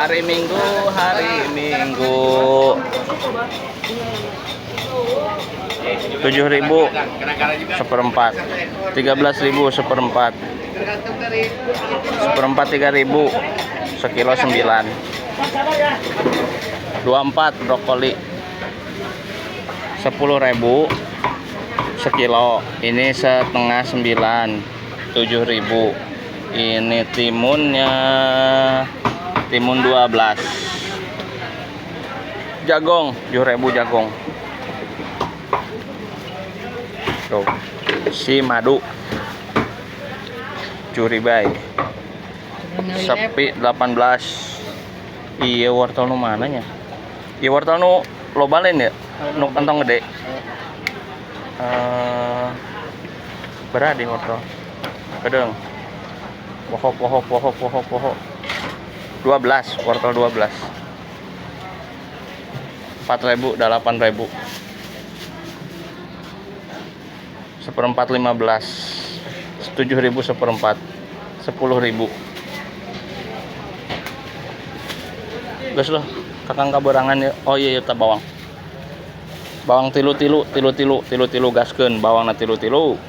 Hari Minggu, hari Minggu. 7.000 seperempat, 13.000 seperempat, seperempat 3.000, sekilo 9, 24 brokoli, 10.000 sekilo. Ini setengah 9, 7.000. Ini timunnya, timun 12. Jagong, 7.000 jagong. Tuh, si madu curibai sepi 18. Iya, wortel nu mananya? Iya, wortel nu loba lain ya, nu kantong gede. Berapa di wortel? Kedeng. Poho poho poho poho poho. 12, wortel 12. 4.000, 8.000. Seperempat 15, 7.000 seperempat, 10.000. Geus loh, kakang kaberangan ya. Oh iya, iya bawang. Bawang tilu-tilu, tilu-tilu, tilu-tilu gaskeun, bawangna tilu-tilu.